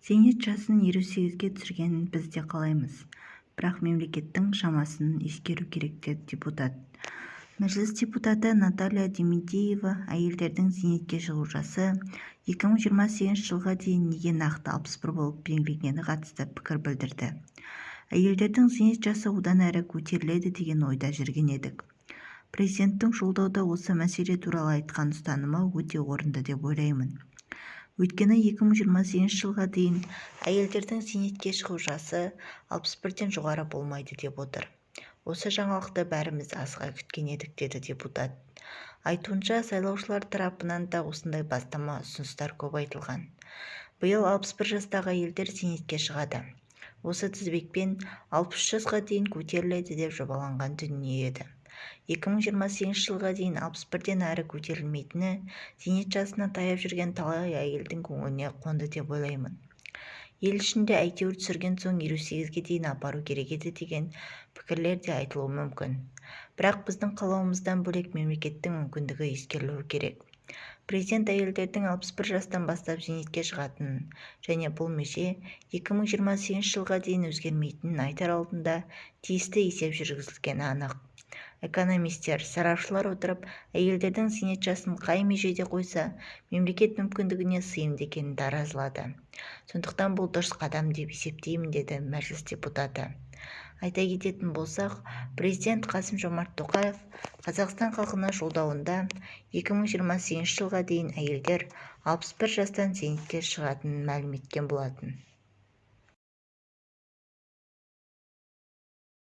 Зейнет жасын 58-ге түсіргенін біз де қалаймыз. Бірақ мемлекеттің шамасын ескеру керек, деді депутат. Мәжіліс депутаты Наталья Дементьева әйелдердің зейнетке шығу жасы 2028 жылға дейін неге нақты 61 болып белгіленгеніне қатысты пікір білдірді. Әйелдердің зейнет жасы одан әрі көтеріледі деген ойда жүрген едік. Президенттің жолдауда осы мәселе туралы айтқан ұстанымы өте орынды деп ойлаймын. Өйткені 2028 жылға дейін әйелдердің зейнетке шығу жасы 61-ден жоғары болмайды деп отыр. Осы жаңалықты бәріміз асыға күткен едік, деді депутат. Айтуынша, сайлаушылар тарапынан да осындай бастама, ұсыныстар көп айтылған. Биыл 61 жастағы әйелдер зейнетке шығады. Осы тізбекпен 63 жасқа дейін көтеріледі деп жобаланған дүние еді. 2028 жылға дейін 61-ден әрі көтерілмейтіні зейнет жасына таяп жүрген талай әйелдің көңіліне қонды деп ойлаймын. Ел ішінде әйтеуір түсірген соң 58-ге дейін апару керек еді деген пікірлер де айтылуы мүмкін. Бірақ біздің қалауымыздан бөлек мемлекеттің мүмкіндігі ескерілуі керек. Президент әйелдердің 61 жастан бастап зейнетке шығатынын және бұл меже 2028 жылға дейін өзгермейтінін айтар алдында тиісті есеп жүргізілгені анық. Экономистер, сарапшылар отырып, әйелдердің зейнет жасын қай межеде қойса, мемлекет мүмкіндігіне сыйымды екенін таразылады. Сондықтан бұл дұрыс қадам деп есептеймін, деді мәжіліс депутаты. Айта кететін болсақ, президент Қасым-Жомарт Тоқаев Қазақстан халқына жолдауында 2028 жылға дейін әйелдер 61 жастан зейнетке шығатынын мәлім еткен болатын.